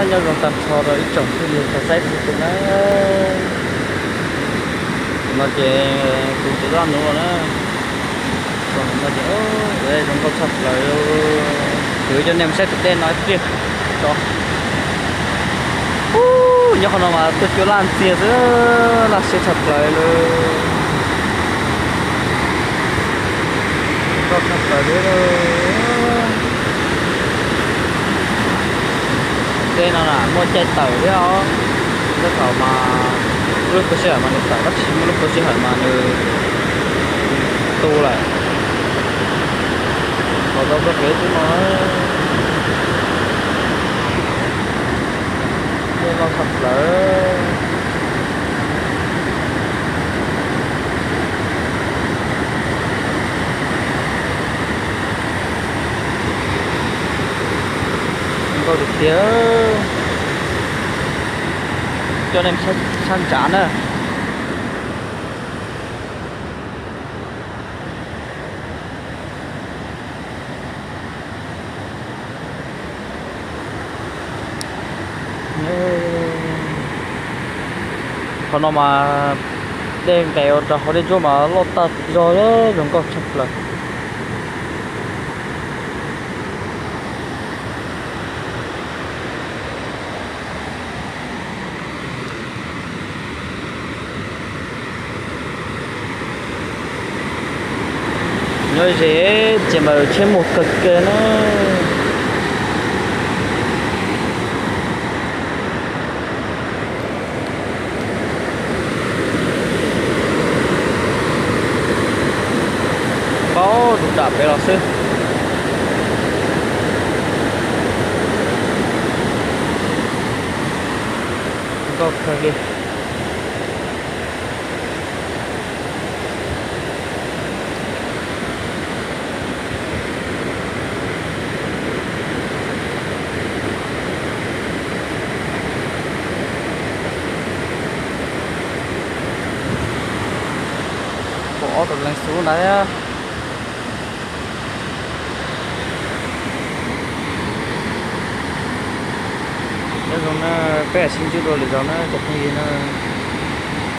Nyob zoo tag nrho rau ib tsoom phooj ywg tau saib txhua tus na. Tam no ces kuv tsis laj nuv na. Tam no ces zoo nkauj tshaj plaws. Kuv coj nej mus saib tus dej no ib pliag tso. Ub, nyob qhov no mas tuaj cuab laj ntxiag xwb, laj siab tshaj plaws li. Zoo nkauj tshaj plaws li. Dej no na muaj caij tawm thiab os. Tej thaum mas muaj lub kua sij hawm mas nws tawm, tab sis muaj lub kua sij hawm mas nws tu lawm. Los tau txoj kev xwb no. Dej loj tshaj plaws. Zoo nkauj tiag tiag. Coj nej sab ntsav na. Qhov no mas dej nqes ua rau hauv dej ntsuab mas loj tag zog, zoo nkauj tshaj plaws. Nyob ze ces mas tsheb muag kawg kiag na. Paub rau nram pem los xwb. Nkauj kawg li. Pom ob tug leej xub ntawd. Nyob zoo na, peb sib ntsib dua lwm zaus na cov phooj ywg na.